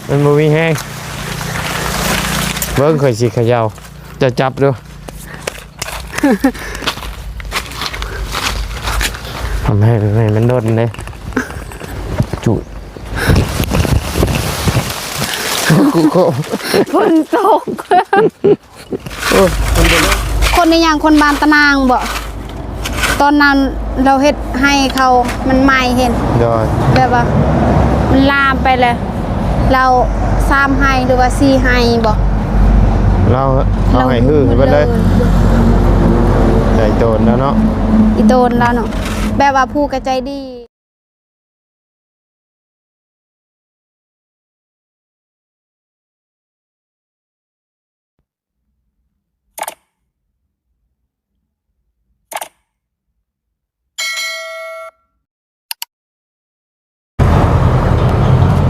ມັນບໍ່ມີແຮງ. ເບິ່ງ ຂ້ອຍຊິເຂົາເຈົ້າ ເຈົ້າຈັບດູ. ທຳໃຫ້ ໃຫ້ມັນດົນເດ້. ຈຸ ກູໂຄ ຝົນຕົກ. ໂອ້ ຄົນອີ່ຫຍັງ ຄົນບ້ານຕະນາງບໍ? ຕອນນັ້ນລາວເຮັດໄຮ່ເຂົາ ມັນໄໝ້ເຫັນ ໂດຍ ແບບວ່າມັນລາມໄປແລ້ວ ລາວສາມໄຮ່ ຫຼືວ່າສີ່ໄຮ່ບໍ? ລາວ ເຂົາໃຫ້ຮື້ໃຫ້ເບິດເລີຍ. ໃຫຍ່ໂຕນແລ້ວເນາະ ອີໂຕນລາວເນາະ ແບບວ່າຜູ້ກະໃຈດີ.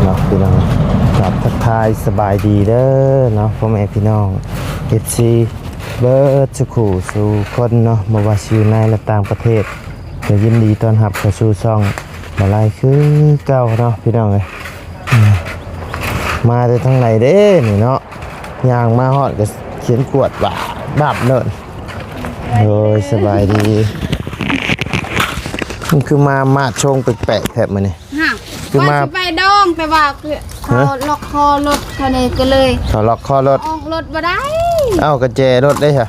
ເນາະ ພີ່ນ້ອງ ກາບທັກທາຍສະບາຍດີເດີເນາະ ພໍ່ແມ່ພີ່ນ້ອງ ເອັຟຊີ ເບິດສູ່ຄູ່ສູ່ຄົນເນາະ ບໍ່ວ່າຊິຢູ່ໃນ ແລະ ຕ່າງປະເທດ ກໍຍິນດີຕ້ອນຮັບເຂົ້າສູ່ຊ່ອງມາໄລຄືເກົ່າເນາະ ພີ່ນ້ອງເອີຍ. ມາແຕ່ທາງໃດເດ້ນີ້ເນາະ ຍ່າງມາຮອດກໍສຽງກວດບາບບາບເລີຍ. ໂດຍ ສະບາຍດີ. ມັນຄືມາມາດຊົງແປກໆແທ້ມື້ນີ້. ຮະ ຄືມາ ວ່າຊິໄປດອງ ແຕ່ວ່າຄືເຂົາ ຮະ ລັອກຄໍລົດ ເຂົາເລີຍ ກໍເລີຍ ເຂົາລັອກຄໍລົດ ອອກລົດບໍ່ໄດ້. ເອົ້າ ກະແຈລົດເດ້ຫະ?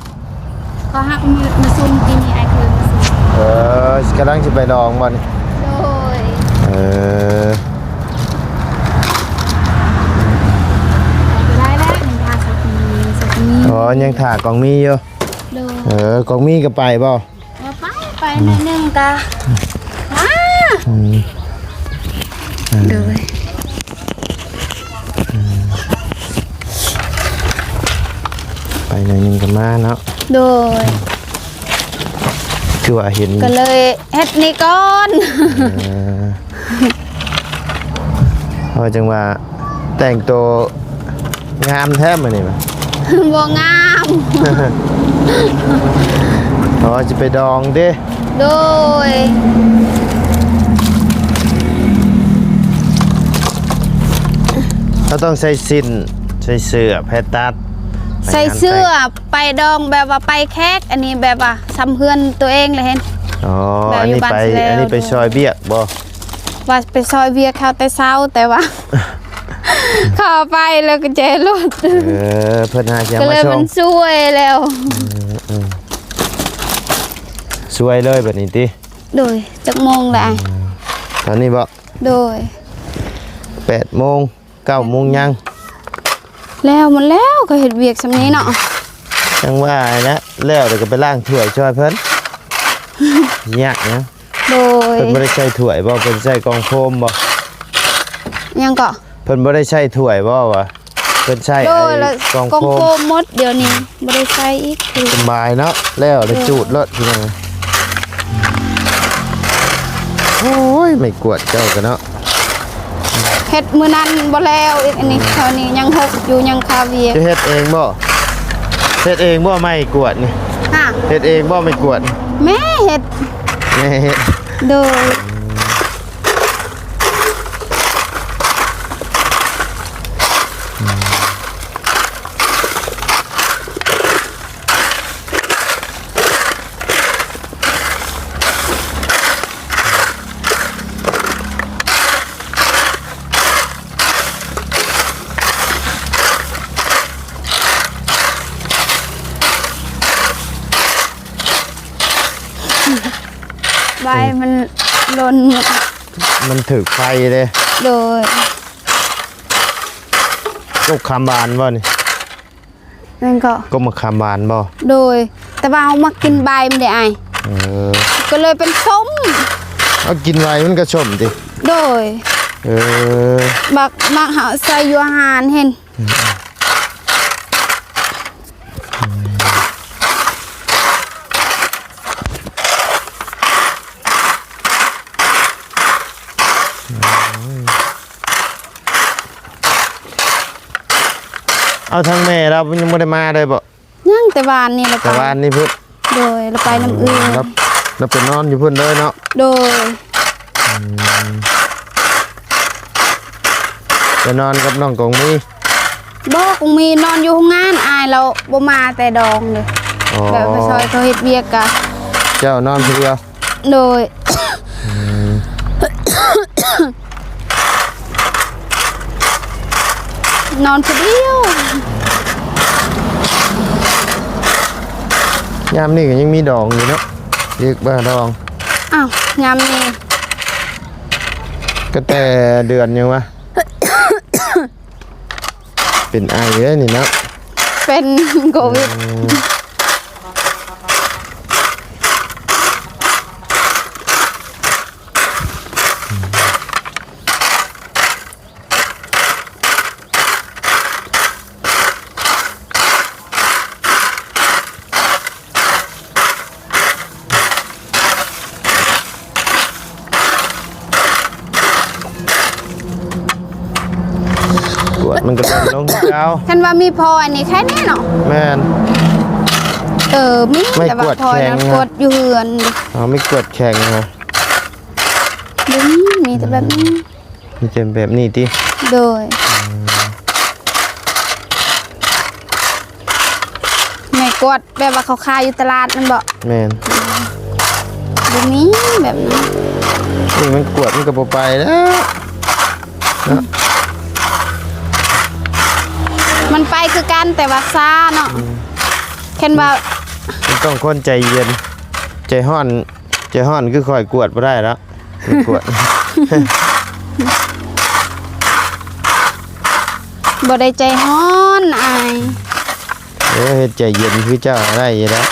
ເຂົາຫາກມາ ມາຊຸມ ທີ່ມີອ້າຍເຄີຍມາຊຸມ. ເອີ ກຳລັງຊິໄປດອງບໍ່ນີ້? ໂດຍ ເອີ ໄປໄດ້ແລ້ວ ຍັງຖ້າສັກມີ ສັກມີ. ອໍ ຍັງຖ້າກອງມີຢູ່. ໂດຍ ເອີ ກອງມີກໍໄປບໍ່? ເອີ ໄປ ໄປໜ້ອຍໜຶ່ງກະມາ. ອືມ ເອີ ໂດຍ ອືມ ໄປໜ້ອຍໜຶ່ງກໍມາເນາະ. ໂດຍ ຄືວ່າເຫັນ ກໍເລີຍເຮັດນີ້ກ່ອນ. ເອີ ເພາະຈັ່ງວ່າແຕ່ງໂຕງາມແທ້ມື້ນີ້. ບໍ່ງາມ. ອໍ ຊິໄປດອງເດ້. ໂດຍ ເຮົາຕ້ອງໃສ່ສິ້ນ ໃສ່ເສື້ອແພຕັດ ໃສ່ເສື້ອໄປດອງ ແບບວ່າໄປແຂກ ອັນນີ້ແບບວ່າຊ່ຳເຮືອນຕົວເອງແຫຼະເຫັນ. ອໍ ແບບຢູ່ບ້ານຊິແລ້ວ ອັນນີ້ໄປຊ່ອຍວຽກບໍ່? ວ່າໄປຊ່ອຍວຽກເຂົາແຕ່ເຊົ້າ ແຕ່ວ່າເຂົາໄປແລ້ວກະແຈລົດ. ເອີ ເພິ່ນຫາຊິເອົາມາສົ່ງ ກໍເລີຍມັນຊ່ວຍແລ້ວ. ອືມ ອືມ ຊ່ວຍເລີຍບັດນີ້ຕິ. ໂດຍ ຈັກໂມງແລ້ວອ້າຍ? ອືມ ຕອນນີ້ບໍ? ໂດຍ ແປດໂມງ ເກົ້າໂມງຍັງ ແລ້ວໝົດແລ້ວ ກໍເຮັດວຽກຊ່ຳນີ້ເນາະ. ຈັ່ງວ່າແຫຼະ ແລ້ວແລ້ວກໍໄປລ້າງຖ້ວຍຊ່ອຍເພິ່ນ ຍາກຫຍັງ. ໂດຍ ເພິ່ນບໍ່ໄດ້ໃຊ້ຖ້ວຍບໍ່? ເພິ່ນໃຊ້ກ່ອງໂຟມບໍ່? ຫຍັງເກາະ? ເພິ່ນບໍ່ໄດ້ໃຊ້ຖ້ວຍບໍ່ວະ? ເພິ່ນໃຊ້ ໂດຍ ໄອ້ ລະ ກ່ອງໂຟມ ກ່ອງໂຟມໝົດ ດຽວນີ້ບໍ່ໄດ້ໃຊ້ອີກ. ສະບາຍເນາະ ແລ້ວແລ້ວ ໂດຍ ຈູດໂລດພີ່ນ້ອງ. ໂອ້ຍ ໄມ້ກວາດເຈົ້າກະເນາະ ເຮັດມື້ນັ້ນບໍ່ແລ້ວອີກ ອັນນີ້ ອືມ ເທົ່ານີ້ຍັງຫົກຢູ່ ຍັງຄາວຽກ. ຈະເຮັດເອງບໍ່? ເຮັດເອງບໍ່ໄມ້ກວາດນີ້? ຮະ ເຮັດເອງບໍ່ໄມ້ກວາດ? ແມ່ເຮັດ ແມ່ເຮັດ. ໂດຍ ອືມ. ໃບມັນຫຼົ່ນ ມັນຖືກໄຟເດ້. ໂດຍ. ກົກຂາມຫວານບໍ່ນີ້? ແມ່ນກໍ ກົກມະຂາມຫວານບໍ່? ໂດຍ ແຕ່ວ່າເຮົາມັກກິນໃບມັນເດ້ອ້າຍ. ເອີ ກໍເລີຍເປັນສົ້ມ. ເອົາ ກິນໃບມັນກໍສົ້ມຕິ? ໂດຍ. ເອີ ໝາກ ໝາກເຮົາໃສ່ຢູ່ອາຫານເຫັນ. ອືມ ອືມ. ເອົາ ທາງແມ່ລາວຍັງບໍ່ໄດ້ມາເລີຍບໍ? ຍັງ ແຕ່ວານນີ້ລາວໄປ ແຕ່ວານນີ້ພຸ້ນ. ໂດຍ ລາວໄປນຳເອື້ອຍ. ອືມ ລາວ ລາວໄປນອນຢູ່ພຸ້ນເລີຍເນາະ? ໂດຍ. ອືມ. ຈະນອນກັບນ້ອງກອງມີ? ບໍ່ ກອງມີນອນຢູ່ໂຮງງານ ອ້າຍລາວບໍ່ມາແຕ່ດອງເດ້. ອໍ ແບບໄປຊ່ອຍເຂົາເຮັດວຽກກະ ເຈົ້ານອນຜູ້ດຽວ? ໂດຍ ອືມ ນອນຜູ້ດຽວ. ຍາມນີ້ກໍຍັງມີດອງຢູ່ເນາະ ເຮັດວຽກບ້າດອງ. ອ້າວ ຍາມນີ້ ກໍແຕ່ເດືອນຫຍັງວະ? ເປັນໄອເດ້ນີ້ເນາະ ເປັນໂຄວິດ. ອືມ ກວດມັນກໍເປັນລົງຄືເກົ່າ. ຄັນວ່າມີພອຍນີ້ແຄ່ນີ້ເນາະ. ແມ່ນ. ເອີ ມີ ໄມ້ ແຕ່ວ່າພອຍນັ້ນ ກວດແຂງ ກວດຢູ່ເຮືອນ. ອໍ ໄມ້ກວດແຂງນະ. ບໍ່ມີ ມີແຕ່ແບບນີ້. ມີແຕ່ແບບນີ້ຕິ? ໂດຍ. ອືມ ໄມ້ກວດ ແບບວ່າເຂົາຂາຍຢູ່ຕະຫຼາດນັ້ນບໍ? ແມ່ນ. ບໍ່ມີແບບນັ້ນ. ນີ້ມັນກວດມັນກໍບໍ່ໄປແລ້ວເນາະ. ມັນໄປຄືກັນ ແຕ່ວ່າຊ້າເນາະ. ອືມ ຄັນວ່າ ມັນຕ້ອງຄົນໃຈເຢັນ ໃຈຮ້ອນ. ໃຈຮ້ອນຄືຂ້ອຍກວດບໍ່ໄດ້ແລ້ວ ໄປກວດ. ບໍ່ໄດ້ໃຈຮ້ອນອ້າຍ. ເອີ ເຮັດໃຈເຢັນຄືເຈົ້າໄດ້ຢູ່ແລ້ວ.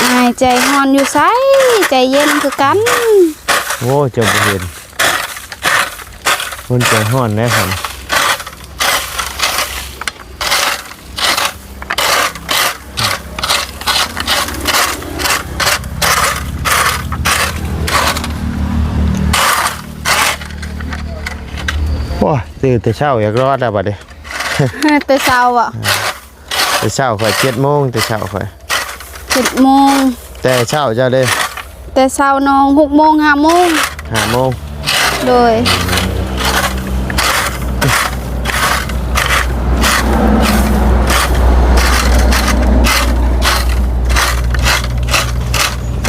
ອ້າຍໃຈຮ້ອນຢູ່ໃສ ໃຈເຢັນຄືກັນ. ໂອ້ ເຈົ້າບໍ່ເຫັນ ຄົນໃຈຮ້ອນແດ່ຊັ້ນ. ໂອ້ຍ ຕື່ນແຕ່ເຊົ້າ ຢາກນອນແລ້ວບັດນີ້. ແຕ່ເຊົ້າບໍ? ແຕ່ເຊົ້າຂ້ອຍ ເຈັດໂມງ ແຕ່ເຊົ້າຂ້ອຍ. ເຈັດໂມງ. ແຕ່ເຊົ້າເຈົ້າເດ້? ແຕ່ເຊົ້ານ້ອງ ຫົກໂມງ ຫ້າໂມງ. ຫ້າໂມງ. ໂດຍ.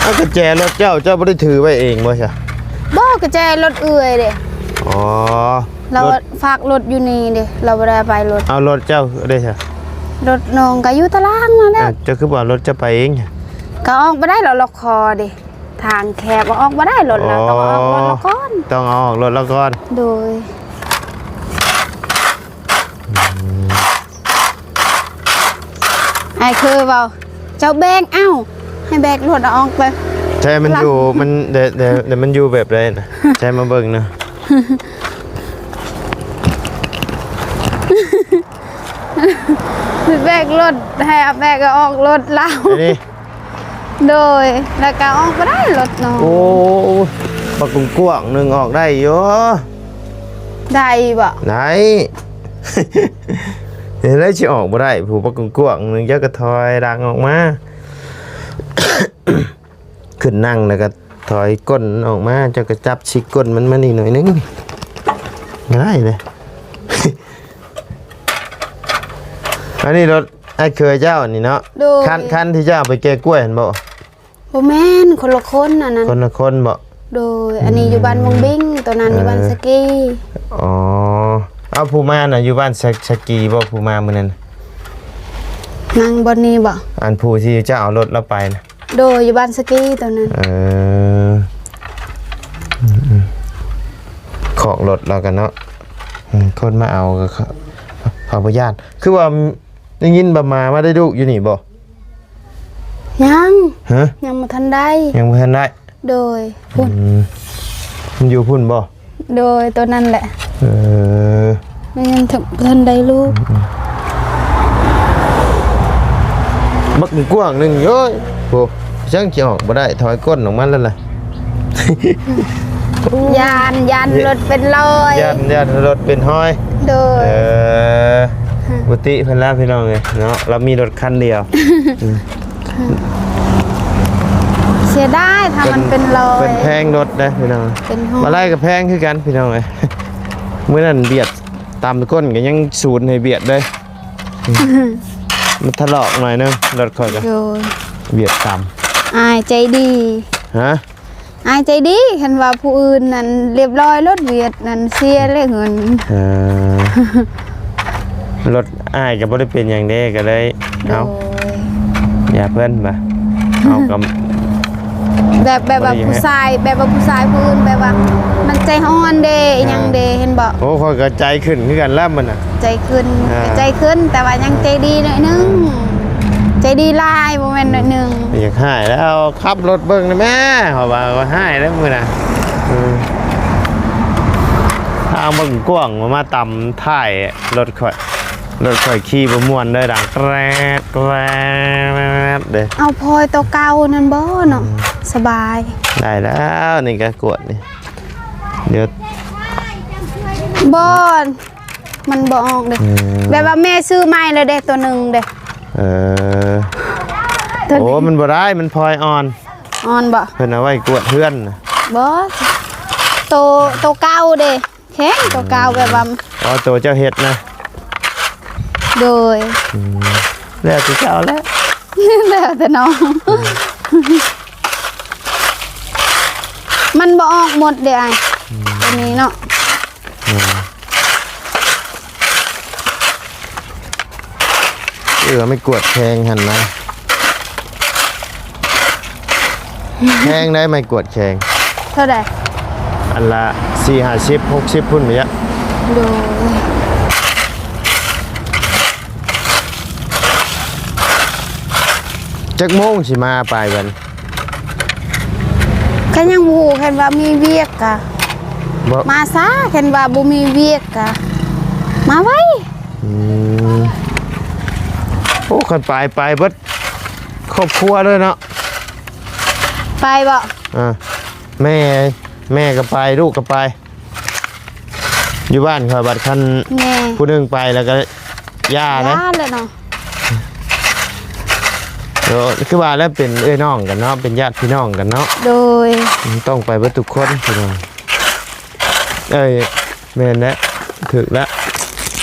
ເອົາກະແຈລົດເຈົ້າ ເຈົ້າບໍ່ໄດ້ຖືໄວ້ເອງບໍ່ຊະ? ບໍ່ ກະແຈລົດເອື້ອຍເດ້. ອໍ ລາວ ລົດ ຝາກລົດຢູ່ນີ້ເດ້ ລາວບໍ່ໄດ້ເອົາໄປລົດ. ເອົາລົດເຈົ້າເດ້ຊະ? ລົດນ້ອງກໍຢູ່ຕາລາງນັ້ນແຫຼະ. ເຈົ້າຄືບໍ່ເອົາລົດເຈົ້າໄປເອງ? ກໍອອກບໍ່ໄດ້ ລົດລັອກຄໍເດ້ ທາງແຄບ ອອກບໍ່ໄດ້ ລົດລາວ ອໍ ຕ້ອງເອົາອອກລົດລາວກ່ອນ. ຕ້ອງເອົາອອກລົດລາວກ່ອນ. ໂດຍ. ອືມ ອ້າຍເຄີຍເວົ້າ ເຈົ້າແບກເອົາ ໃຫ້ແບກລົດເອົາອອກໄປ. ໃຈມັນຢູ່ ມັນ ແຕ່ ແຕ່ ແຕ່ມັນຢູ່ແບບໃດນະ? ໃຈມາເບິ່ງນະ. ແບກລົດ ໃຫ້ເອົາແບກເອົາອອກລົດລາວ. ອັນນີ້ ໂດຍ ແລ້ວກໍອອກບໍ່ໄດ້ລົດນ້ອງ. ໂອ້ ບັກກວ້າງໆໜຶ່ງອອກໄດ້ຢູ່. ໄດ້ບໍ່? ໄດ້. ເຮັດໃດຊິອອກບໍ່ໄດ້ ຜູ້ບັກກວ້າງໆໜຶ່ງ ເຈົ້າກໍຖອຍຫຼັງອອກມາ ຂຶ້ນນັ່ງ ແລ້ວກໍຖອຍກົ້ນອອກມາ ເຈົ້າກໍຈັບຊິກກົ້ນມັນມານີ້ໜ້ອຍໜຶ່ງ ກໍໄດ້ເດ້. ອັນນີ້ລົດອ້າຍເຂີຍເຈົ້ານີ້ເນາະ? ໂດຍ. ຄັນ ຄັນທີ່ເຈົ້າເອົາໄປແກ່ກ້ວຍຫັ້ນບໍ່? ບໍ່ແມ່ນ ຄົນລະຄົນອັນນັ້ນ. ຄົນລະຄົນບໍ່? ໂດຍ. ອືມ ອັນນີ້ຢູ່ບ້ານວງບິງ ໂຕນັ້ນຢູ່ ເອີ ບ້ານສະກີ. ອໍ ເອົາ ຜູ້ມານະ ຢູ່ບ້ານສະ ສະກີບໍ່ ຜູ້ມາມື້ນັ້ນ? ນັ່ງບ່ອນນີ້ບໍ່? ອັນຜູ້ທີ່ເຈົ້າເອົາລົດລາວໄປນະ? ໂດຍ ຢູ່ບ້ານສະກີໂຕນັ້ນ. ເອີ ອືມໆ ຂອງລົດລາວກັນເນາະ. ອືມ ຄົນມາເອົາກໍເຂົາ ເຂົາບໍ່ຢ້ານ. ຄືວ່າໄດ້ຍິນວ່າໝາມາໄດ້ລູກຢູ່ນີ້ບໍ່? ຍັງ. ຮະ? ຍັງບໍ່ທັນໄດ້. ຍັງບໍ່ທັນໄດ້. ໂດຍ ພຸ້ນ. ອືມ ມັນຢູ່ພຸ້ນບໍ່? ໂດຍ ໂຕນັ້ນແຫຼະ. ເອີ ມັນຍັງບໍ່ທັນໄດ້ລູກ. ອືມໆ ບັກກວ້າງໜຶ່ງ ໂອ້ຍ ໂອ້ ຈັ່ງຊິອອກບໍ່ໄດ້ ຖອຍກົ້ນອອກມາແລ້ວລະ. ຢ້ານ ຢ້ານລົດເປັນຮອຍ. ຢ້ານ ຢ້ານລົດເປັນຮອຍ. ໂດຍ. ເອີ ຮະ ບໍ່ຕິເພິ່ນລະພີ່ນ້ອງເອີຍເນາະ ລາວມີລົດຄັນດຽວ. ເສຍດາຍ ຖ້າມັນເປັນຮອຍ. ເປັນແພງລົດເດ້ພີ່ນ້ອງ ເປັນຮອຍ. ມາໄລ່ກໍແພງຄືກັນພີ່ນ້ອງເອີຍ. ມື້ນັ້ນບຽດຕາມກົ້ນກໍຍັງສູນໃຫ້ບຽດເດ້. ມັນທະລອກໜ້ອຍໜຶ່ງ ລົດຂ້ອຍກໍ ໂດຍ ບຽດຕາມ. ອ້າຍໃຈດີ. ຮະ? ອ້າຍໃຈດີ ຄັນວ່າຜູ້ອື່ນນັ້ນລຽບລ້ອຍ ລົດບຽດນັ້ນເສຍເລີຍເງິນ. ເອີ ລົດອ້າຍກໍບໍ່ໄດ້ເປັນຫຍັງເດ້ ກໍເລີຍ ໂດຍ ເອົາ ຢ່າເພິ່ນວ່າ ເອົາກັບ ແບບ ແບບວ່າຜູ້ຊາຍ ແບບວ່າຜູ້ຊາຍຜູ້ອື່ນ ແບບວ່າມັນໃຈຮ້ອນເດ້ ອີຫຍັງເດ້ ເຫັນບໍ່? ໂອ້ ຂ້ອຍກໍໃຈຂຶ້ນຄືກັນແລ້ວມື້ນັ້ນນະ ໃຈຂຶ້ນ ອ່າ ໃຈຂຶ້ນ ແຕ່ວ່າຍັງໃຈດີໜ້ອຍໜຶ່ງ ໃຈດີຫຼາຍ ບໍ່ແມ່ນໜ້ອຍໜຶ່ງ. ຢາກຮ້າຍແລ້ວ ຂັບລົດເບິ່ງນີ້ແມ້ ເພາະວ່າຂ້ອຍຮ້າຍແລ້ວມື້ນັ້ນ. ເອີ ທາງເບິ່ງກວ້າງ ມາຕຳທ້າຍລົດຂ້ອຍ ລົດຂ້ອຍຂີ່ບໍ່ມ່ວນເດີ ດັງແກຣດແກຣດເດ້. ເອົາພອຍໂຕເກົ່ານັ້ນບໍ່ເນາະ? ອືມ ສະບາຍ. ໄດ້ແລ້ວ ນີ້ກໍກວດນີ້ ດຽວ ບໍ່ ມັນບໍ່ອອກເດ້. ອືມ ແບບວ່າແມ່ຊື້ໃໝ່ແລ້ວເດ້ ໂຕໜຶ່ງເດ້. ເອີ ໂຕນີ້ ໂອ້ ມັນບໍ່ໄດ້ ມັນພອຍອ່ອນ. ອ່ອນບໍ່? ເພິ່ນເອົາໄວ້ກວດເຮືອນນະ. ບໍ່ ໂຕ ໂຕເກົ່າເດ້. ແຂງຕົວເກົ່າແບບວ່າ ອໍ ຕົວເຈົ້າເຮັດນະ? ໂດຍ ອືມ ແລ້ວແຕ່ເຈົ້າແຫຼະ ແລ້ວແຕ່ນ້ອງ ອືມ ມັນບໍ່ອອກໝົດເດ້ອ້າຍ ອືມ ຕົວນີ້ເນາະ ອືມ. ເອີ ໄມ້ກວດແພງຫັ້ນນະ ແພງໄດ໋ ໄມ້ກວດແຂງ. ເທົ່າໃດ? ອັນລະສີ່ຫ້າສິບ ຫົກສິບພຸ້ນແມ່ນ. ໂດຍ ຈັກໂມງຊິມາປາຍວັນ? ກໍຍັງບໍ່ຮູ້ ຄັນວ່າມີວຽກກະ ບໍ່ ມາຊ້າ ຄັນວ່າບໍ່ມີວຽກກະມາໄວ. ອືມ ໂອ້ ຄັນໄປ ໄປເບິດຄອບຄົວເລີຍເນາະ. ໄປບໍ່? ອ່າ ແມ່ ແມ່ກໍໄປ ລູກກໍໄປ ຢູ່ບ້ານຂ້ອຍບັດ ຄັນ ແມ່ ຜູ້ໜຶ່ງໄປແລ້ວກໍຢ່າເດ້ ຢ່າແຫຼະເນາະ. ໂດຍ ຄືວ່າແລ້ວເປັນເອື້ອຍນ້ອງກັນເນາະ ເປັນຍາດພີ່ນ້ອງກັນເນາະ. ໂດຍ ອືມ ຕ້ອງໄປເບິດທຸກຄົນພີ່ນ້ອງ. ເອີຍ ແມ່ນແຫຼະ ຖືກລະ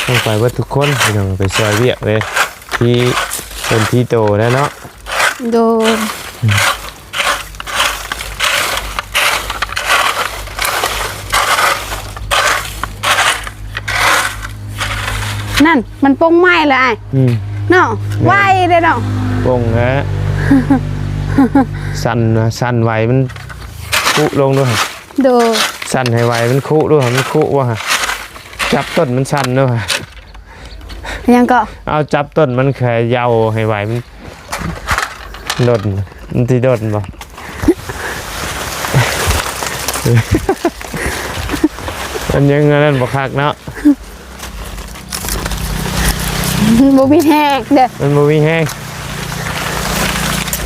ຕ້ອງໄປເບິດທຸກຄົນພີ່ນ້ອງ ໄປຊ່ອຍວຽກເດ້ ທີ່ຕົນທີ່ໂຕແຫຼະເນາະ. ໂດຍ ອືມ ນັ້ນ ມັນປົ່ງໄມ້ແລ້ວອ້າຍ ອືມ ເນາະ ແມ່ນ ໄວເດ້ເນາະ ປົ່ງແລ້ວ ສັ່ນນະ ສັ່ນໄຫວ ມັນຄຸລົງດ້ວຍ. ໂດຍ ສັ່ນໃຫ້ໄຫວ ມັນຄຸດ້ວຍ ມັນຄຸບໍ່ຫະ? ຈັບຕົ້ນມັນສັ່ນດ້ວຍຫະ? ຫຍັງເກາະ? ເອົາ ຈັບຕົ້ນມັນເຂຍ່າວໃຫ້ໄຫວ ມັນດົນ ມັນຊິດົນບໍ່? ມັນຍັງອັນນັ້ນບໍ່ຄັກເນາະ ບໍ່ມີແຮງເດ້ ມັນບໍ່ມີແຮງ.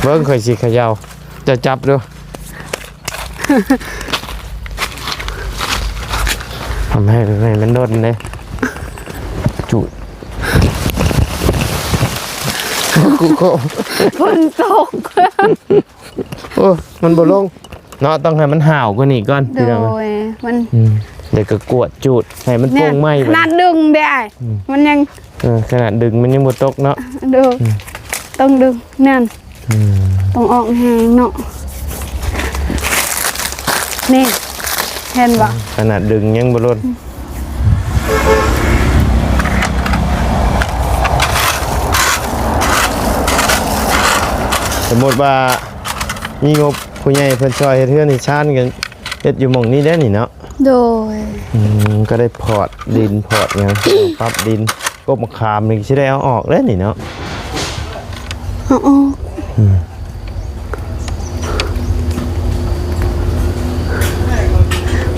ເບິ່ງ ຂ້ອຍຊິເຂຍ່າ ເຈົ້າຈັບດູ. ທຳໃຫ້ ໃຫ້ມັນດົນເດ້ ຈູດ ກູໂຄ ຝົນຕົກ ໂອ້ ມັນບໍ່ລົງເນາະ ຕ້ອງໃຫ້ມັນຫາວກວ່ານີ້ກ່ອນ ໂດຍ ພີ່ນ້ອງ ມັນ ອືມ ແລ້ວກໍກວດຈູດໃຫ້ມັນ ແມ່ນ ປົ່ງໄມ້ ຂະໜາດດຶງເດ້ອ້າຍ ອືມ ມັນຍັງ ເອີ ຂະໜາດດຶງມັນຍັງບໍ່ຕົກເນາະ ໂດຍ ອືມ ຕ້ອງດຶງ ນັ້ນ ອືມ ຕ້ອງອອກແຮງເນາະ ນີ້ ເຫັນບໍ່ ຂະໜາດດຶງຍັງບໍ່ຫຼົ່ນ ອືມ ສົມມຸດວ່າມີງົບຜູ້ໃຫຍ່ເພິ່ນຊ່ອຍເຮັດເຮືອນເຮັດຊານ ກໍເຮັດຢູ່ໝ່ອງນີ້ແຫຼະນີ້ເນາະ ໂດຍ ອືມ ກໍໄດ້ພອດດິນພອດຫຍັງ ປັບດິນ ກົກມະຂາມນີ້ຊິໄດ້ເອົາອອກແລ້ວນີ້ເນາະ ເອົາອອກ ອືມ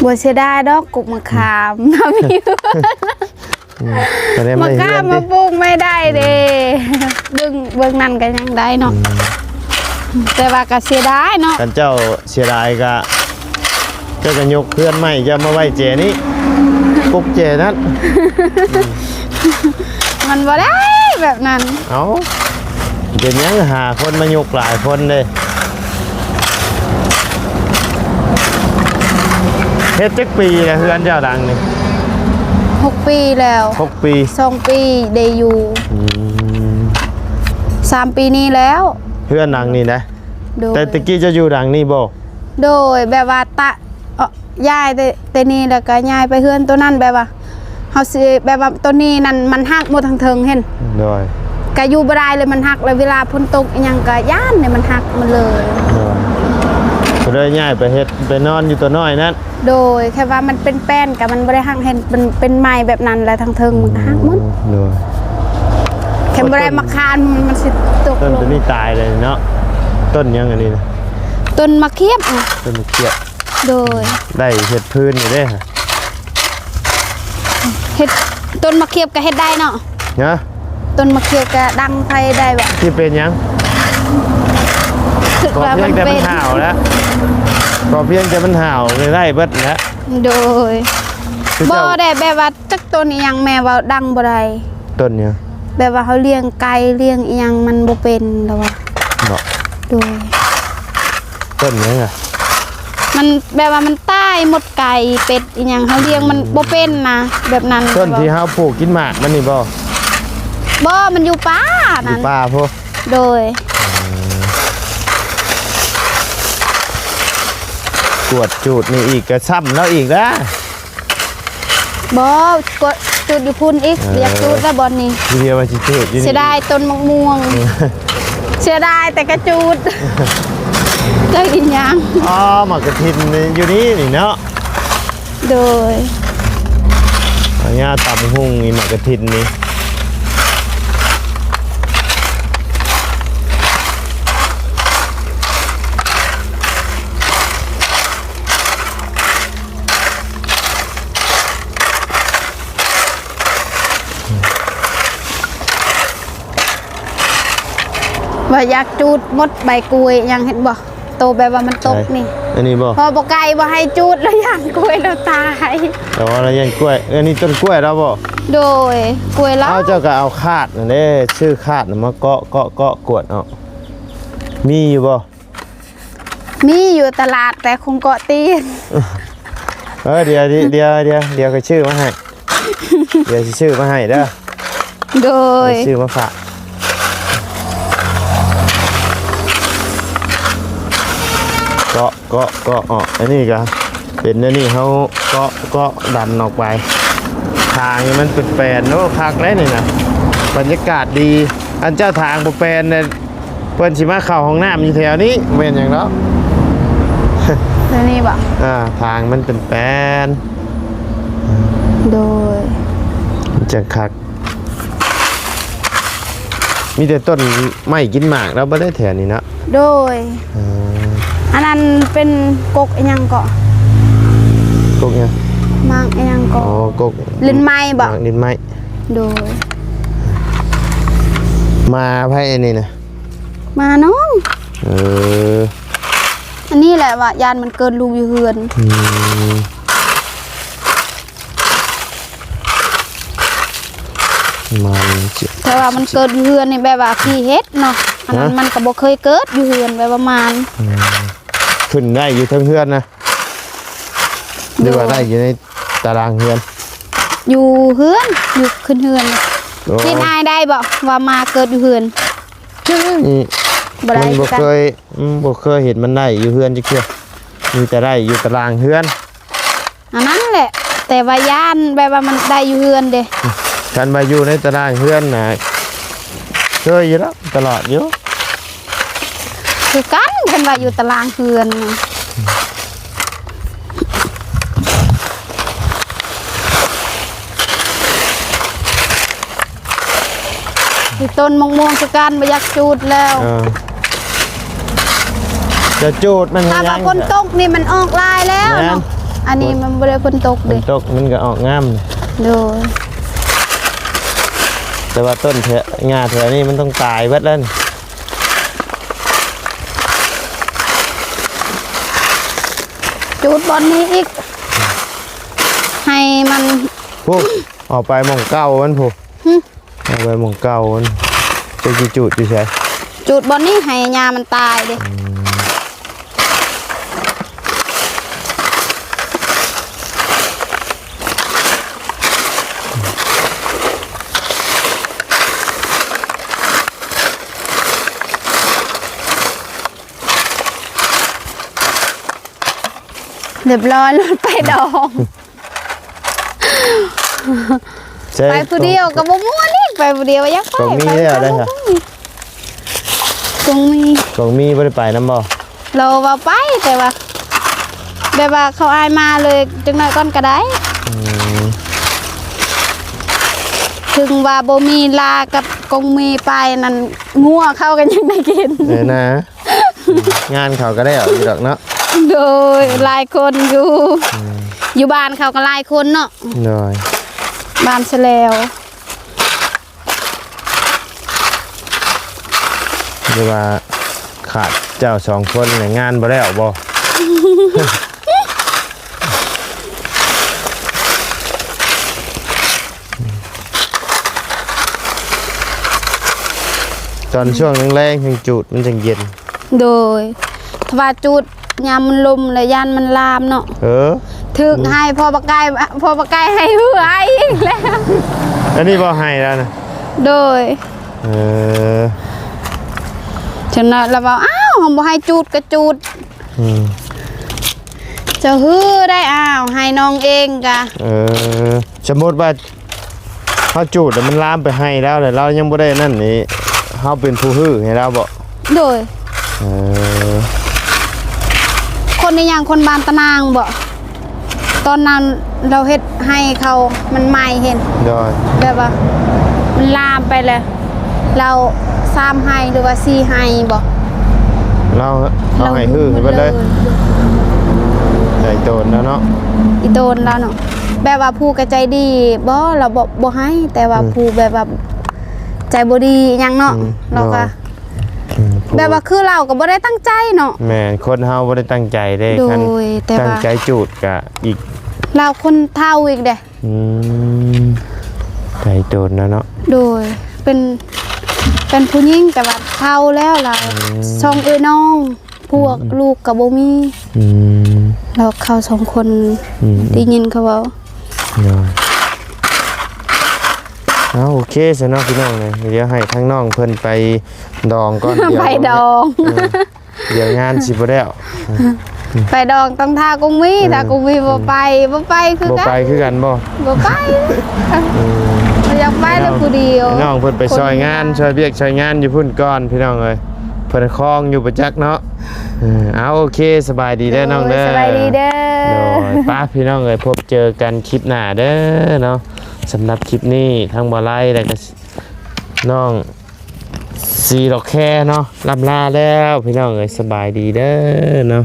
ບໍ່ເສຍດາຍດອກກົກມະຂາມ ອືມ ນະມີ ອືມ ກໍໄດ້ມາເຮືອນ ມາກ້າມາປູກໄມ້ໄດ້ເດ້ ອືມ ເບິ່ງ ເບິ່ງນັ້ນກໍຍັງໄດ້ເນາະ ອືມ ແຕ່ວ່າກໍເສຍດາຍເນາະ ຄັນເຈົ້າເສຍດາຍກໍ ເຈົ້າກໍຍົກເຮືອນໃໝ່ ເຈົ້າມາໄວ້ແຈນີ້ ກົກແຈນັ້ນ ອືມ ມັນບໍ່ໄດ້ແບບນັ້ນ ເອົ້າ ເປັນຫຍັງຫາຄົນມາຍົກຫຼາຍຄົນເດ້ ເຮັດຈັກປີແລ້ວເຮືອນເຈົ້າຫຼັງນີ້? ຫົກປີແລ້ວ. ຫົກປີ ສອງປີໄດ້ຢູ່. ອືມ ສາມປີນີ້ແລ້ວ. ເຮືອນຫຼັງນີ້ນະ? ໂດຍ. ແຕ່ຕະກີ້ເຈົ້າຢູ່ຫຼັງນີ້ບໍ່? ໂດຍ ແບບວ່າຕະ ເອີ ຍ້າຍແຕ່ ແຕ່ນີ້ແລ້ວກໍຍ້າຍໄປເຮືອນໂຕນັ້ນ ແບບວ່າເຮົາຊິ ແບບວ່າໂຕນີ້ນັ້ນມັນຫັກໝົດທັງເທິງເຫັນ. ໂດຍ. ກໍຢູ່ບໍ່ໄດ້ເລີຍ ມັນຫັກ ແລ້ວເວລາຝົນຕົກອີ່ຫຍັງກໍຢ້ານເລີຍ ມັນຫັກໝົດເລີຍ. ໂດຍ. ກໍເລີຍຍ້າຍໄປເຮັດ ໄປນອນຢູ່ໂຕນ້ອຍນັ້ນ. ໂດຍ. ແຄ່ວ່າມັນເປັນແປ້ນກໍມັນບໍ່ໄດ້ຫັກ ເຫັນເປັນ ເປັນໄມ້ແບບນັ້ນ ແລ້ວທັງເທິງມັນກໍຫັກໝົດ. ໂດຍ. ແຄ່ບໍ່ໄດ້ມາຄານ ມັນ ມັນຊິຕົກລົງ. ຕົ້ນໂຕນີ້ຕາຍເລີຍເນາະ. ຕົ້ນຫຍັງອັນນີ້ນະ? ຕົ້ນໝາກຂຽບ. ຕົ້ນໝາກຂຽບ. ໂດຍ. ໄດ້ເຮັດພື້ນຢູ່ເດ້. ເຮັດ ຕົ້ນໝາກຂຽບກໍເຮັດໄດ້ເນາະ. ນະ? ຕົ້ນໝາກຂຽບກໍດັງໄຟໄດ້ບໍ່? ທີ່ເປັນຫຍັງ? ຄືວ່າມັນເປັນ ກໍພຽງແຕ່ມັນຫາວແລ້ວ ກໍພຽງແຕ່ມັນຫາວກໍໄດ້ເບິດແລ້ວ. ໂດຍ. ຄືເຈົ້າ ບໍ່ໄດ້ແບບວ່າຈັກຕົ້ນອີ່ຫຍັງ ແມ່ເວົ້າດັງບໍ່ໄດ້. ຕົ້ນຫຍັງ? ແບບວ່າເຮົາລ້ຽງໄກ່ລ້ຽງອີ່ຫຍັງມັນບໍ່ເປັນແລ້ວວ່າ. ເນາະ. ໂດຍ. ຕົ້ນຫຍັງອະ? ມັນແບບວ່າມັນຕາຍໝົດ ໄກ່ເປັດອີ່ຫຍັງ ເຮົາລ້ຽງມັນບໍ່ເປັນນະ ແບບນັ້ນ. ຕົ້ນທີ່ເຮົາປູກກິນໝາກມັນນີ້ບໍ່? ບໍ່ ມັນຢູ່ປ່ານັ້ນ. ຢູ່ປ່າພຸ້ນ. ໂດຍ. ກວດຈູດນີ້ອີກກໍຊ້ຳລາວອີກນະ. ບໍ່ ກວດຈູດຢູ່ພຸ້ນອີກ. ເອີ ຢາກຈູດແລ້ວບ່ອນນີ້ ທີ່ເດີວ່າຊິຈູດຢູ່ນີ້. ເສຍດາຍຕົ້ນໝາກມ່ວງ. ເສຍດາຍແຕ່ກະຈູດ. ຈັກອີ່ຫຍັງ. ອໍ ໝາກກະທິນນີ້ຢູ່ນີ້ນີ້ເນາະ. ໂດຍ. ອັນນີ້ຕຳຫຸ່ງນີ້ ໝາກກະທິນນີ້. ວ່າຢາກຈູດໝົດໃບກ້ວຍຫຍັງ ເຫັນບໍ່? ໂຕແບບວ່າມັນຕົກນີ້. ອັນນີ້ບໍ່? ພໍບໍ່ໄກ່ບໍ່ໃຫ້ຈູດ ລະຢ້ານກ້ວຍລະຕາຍ. ແຕ່ວ່າລະຢ້ານກ້ວຍ. ອັນນີ້ຕົ້ນກ້ວຍລະບໍ່? ໂດຍ ກ້ວຍລະ. ເອົາ ເຈົ້າກໍເອົາຄາດນັ້ນເດ້ ຊື້ຄາດນັ້ນມາເກາະ ເກາະ ເກາະ ກວດເອົາ. ມີຢູ່ບໍ່? ມີຢູ່ຕະຫຼາດ ແຕ່ຄົງເກາະຕີນ. ເອີ ດຽວ ດຽວ ດຽວ ດຽວຂ້ອຍຊື້ມາໃຫ້. ດຽວຊິຊື້ມາໃຫ້ເດີ. ໂດຍ. ຊື້ມາຝາກ. ເກາະ ເກາະ ເກາະອອກ. ອັນນີ້ກໍເປັນແນວນີ້ ເຮົາເກາະ ເກາະດັນອອກໄປ. ທາງນີ້ມັນເປັນແປນ. ໂອ້ ຄັກເດ້ນີ້ນະ ບັນຍາກາດດີ. ອັນເຈົ້າທາງບໍ່ແປນນະ ເພິ່ນຊິມາເຂົ້າຫ້ອງນ້ຳຢູ່ແຖວນີ້ ແມ່ນຫຍັງເນາະ? ແຖວນີ້ບໍ່? ອ່າ ທາງມັນເປັນແປນ. ໂດຍ. ມັນຈັ່ງຄັກ. ມີແຕ່ຕົ້ນໄມ້ກິນໝາກແລ້ວບໍ່ໄດ້ແຖວນີ້ເນາະ? ໂດຍ. ເອີ ອັນນັ້ນເປັນກົກອີ່ຫຍັງເກາະ? ກົກຫຍັງ? ໝາກອີ່ຫຍັງເກາະ? ອໍ ກົກ ລິນໄມ້ບໍ່? ໝາກລິນໄມ້. ໂດຍ. ມາໃຜອັນນີ້ນະ? ມານ້ອງ. ເອີ ອັນນີ້ແຫຼະວ່າຢ້ານມັນເກີດລູກຢູ່ເຮືອນ. ອືມ ມານ ແຕ່ວ່າມັນເກີດຢູ່ເຮືອນນີ້ ແບບວ່າຜີເຮັດເນາະ. ອັນນັ້ນ ຮະ? ມັນກໍບໍ່ເຄີຍເກີດຢູ່ເຮືອນ ແບບວ່າມານ. ອືມ ຂຶ້ນໄດ້ຢູ່ເທິງເຮືອນນະ? ຫຼືວ່າ ໂດຍ ໄດ້ຢູ່ໃນຕາລາງເຮືອນ? ຢູ່ເຮືອນ ຢູ່ຂຶ້ນເຮືອນ. ໂອ້ ຊິອາຍໄດ້ບໍ່ວ່າມາເກີດຢູ່ເຮືອນ? ອືມ ບໍ່ໄດ້ ມັນບໍ່ເຄີຍ ອືມ ບໍ່ເຄີຍເຫັນມັນໄດ້ຢູ່ເຮືອນຈັກເທື່ອ ມີແຕ່ໄດ້ຢູ່ຕາລາງເຮືອນ. ອັນນັ້ນແຫຼະ ແຕ່ວ່າຢ້ານແບບວ່າມັນໄດ້ຢູ່ເຮືອນເດ້. ຄັນວ່າຢູ່ໃນຕາລາງເຮືອນນະ ເຄີຍຢູ່ແລ້ວ ຕະຫຼອດຢູ່. ຄືກັນ ຄັນວ່າຢູ່ຕາລາງເຮືອນ. ມີຕົ້ນມະມ່ວງຄືກັນ ບໍ່ຢາກຈູດແລ້ວ. ເອີ ຈະຈູດມັນ ຖ້າວ່າຝົນຕົກນີ້ມັນອອກຫຼາຍແລ້ວເນາະ. ແມ່ນ. ອັນນີ້ມັນບໍ່ໄດ້ຝົນຕົກເດ້ ຝົນຕົກມັນກໍອອກງາມ. ໂດຍ. ແຕ່ວ່າຕົ້ນຫຍ້າແຖວນີ້ມັນຕ້ອງຕາຍເບິດແລ້ວ. ຈູດບ່ອນນີ້ອີກ ໃຫ້ມັນ ພຸ້ນ ເອົາໄປໝ່ອງເກົ່າມັນພຸ້ນ. ຫຶ ເອົາໄປໝ່ອງເກົ່າມັນ. ເຈົ້າຊິຈູດຢູ່ໃສ? ຈູດບ່ອນນີ້ໃຫ້ຫຍ້າມັນຕາຍເດ້. ອືມ. ຮຽບຮ້ອຍ ລົດໄປດອງ. ໃຊ່ ໄປຜູ້ດຽວກໍບໍ່ມ່ວນອີກ ໄປຜູ້ດຽວວ່າຢາກໄປ ກອງມີແລ້ວໄດ້ ໄປ ກອງມີ ກອງມີບໍ່ໄດ້ໄປນຳບໍ່? ລາວວ່າໄປ ແຕ່ວ່າ ແບບວ່າເຂົາອ້າຍມາເລີຍ ຈັກໜ້ອຍກ່ອນກໍໄດ້. ອືມ ເຖິງວ່າບໍ່ມີລາກັບກອງມີໄປນັ້ນ ງົວເຂົາກໍຍັງໄດ້ກິນ. ເອີນະ ງານເຂົາກໍໄດ້ເອົາຢູ່ດອກເນາະ. ໂດຍ ຫຼາຍຄົນຢູ່ ອືມ ຢູ່ບ້ານເຂົາກໍຫຼາຍຄົນເນາະ. ໂດຍ ບ້ານຊະແລ້ວ ຫຼືວ່າຂາດເຈົ້າສອງຄົນນີ້ ງານບໍ່ແລ້ວບໍ່? ຕອນຊ່ວງແລງໆ ຈັ່ງຈູດ ມັນຈັ່ງເຢັນ. ໂດຍ ຖ້າວ່າຈູດຍາມມັນລົມແລ້ວ ຢ້ານມັນລາມເນາະ. ເອີ ຖືກໄຫ້ພໍ່ປາໄກ່ ພໍ່ປາໄກ່ໄຫ້ເຫື່ອອີກແລ້ວ. ອັນນີ້ບໍ່ໄຫ້ແລ້ວນະ? ໂດຍ ເອີ ຈັ່ງນັ້ນລະເວົ້າ ອ້າວ ເຮົາບໍ່ໃຫ້ຈູດກໍຈູດ. ອືມ ເຈົ້າຮືໄດ້ ອ້າວ ໃຫ້ນ້ອງເອງກະ. ເອີ ສົມມຸດວ່າເຮົາຈູດແລ້ວມັນລາມໄປໄຮ່ລາວ ແລ້ວລາວຍັງບໍ່ໄດ້ນັ້ນນີ້ ເຮົາເປັນຜູ້ຮື້ໃຫ້ລາວບໍ? ໂດຍ ເອີ ຄົນອີຫຍັງ ຄົນບ້ານຕານາງບໍ? ຕອນນັ້ນລາວເຮັດໄຮ່ເຂົາມັນໄໝ້ເຫັນ ໂດຍ ແບບວ່າມັນລາມໄປແລ້ວ ລາວສາມໄຮ່ ຫຼືວ່າສີ່ໄຮ່ບໍ? ລາວ ລາວໃຫ້ຮື້ໃຫ້ເບິດເລີຍ ໃຫຍ່ໂຕນແລ້ວເນາະ ອີໂຕນລາວເນາະ ແບບວ່າຜູ້ກະໃຈດີບໍ? ລາວບໍ່ ບໍ່ໃຫ້ ແຕ່ວ່າ ອືມ ຜູ້ແບບວ່າໃຈບໍ່ດີຫຍັງເນາະ ອືມ ລາວກະ ໂດຍ ອືມ ແບບວ່າຄືລາວກໍບໍ່ໄດ້ຕັ້ງໃຈເນາະ. ແມ່ນ ຄົນເຮົາບໍ່ໄດ້ຕັ້ງໃຈເດ້ ໂດຍ ຄັນ ແຕ່ວ່າ ຕັ້ງໃຈຈູດກະອີກ ລາວຄົນເຖົ້າອີກເດ້. ອືມ ໃຈໂຕນແລ້ວເນາະ. ໂດຍ ເປັນ ເປັນຜູ້ຍິງ ແຕ່ວ່າເຖົ້າແລ້ວລາວ ອືມ ສອງເອື້ອຍນ້ອງ ພວກ ອືມ ລູກກໍບໍ່ມີ. ອືມ ແລ້ວເຂົາສອງຄົນ ອືມ ໄດ້ຍິນເຂົາເວົ້າ. ໂດຍ ເອົາ ໂອເຄຊະເນາະພີ່ນ້ອງເອີຍ ດຽວໃຫ້ທາງນ້ອງເພິ່ນໄປດອງກ່ອນ ໄປດອງ ດຽວງານຊິບໍ່ແລ້ວ. ໄປດອງຕ້ອງຖ້າກົງມີ ອືມ ຖ້າກົງມີບໍ່ໄປ ອືມ ບໍ່ໄປຄືກັນ ບໍ່ໄປຄືກັນບໍ່? ບໍ່ໄປ ອືມ ບໍ່ຢາກໄປແລ້ວຜູ້ດຽວ. ນ້ອງເພິ່ນໄປຊ່ອຍງານ ຊ່ອຍວຽກຊ່ອຍງານຢູ່ພຸ້ນກ່ອນ ພີ່ນ້ອງເອີຍ ເພິ່ນຄອງຢູ່ປະຈັກເນາະ. ເອີ ເອົາ ໂອເຄ ສະບາຍດີເດີນ້ອງເດີ ສະບາຍດີເດີ. ໂດຍ ໄປພີ່ນ້ອງເອີຍ ພົບເຈີກັນຄລິບໜ້າເດີເນາະ. ສຳລັບຄລິບນີ້ ທັງບໍ່ໄລ ແລ້ວກໍນ້ອງ ຊີດອກແຄເນາະ ລ່ຳລາແລ້ວ ພີ່ນ້ອງເອີຍ ສະບາຍດີເດີເນາະ.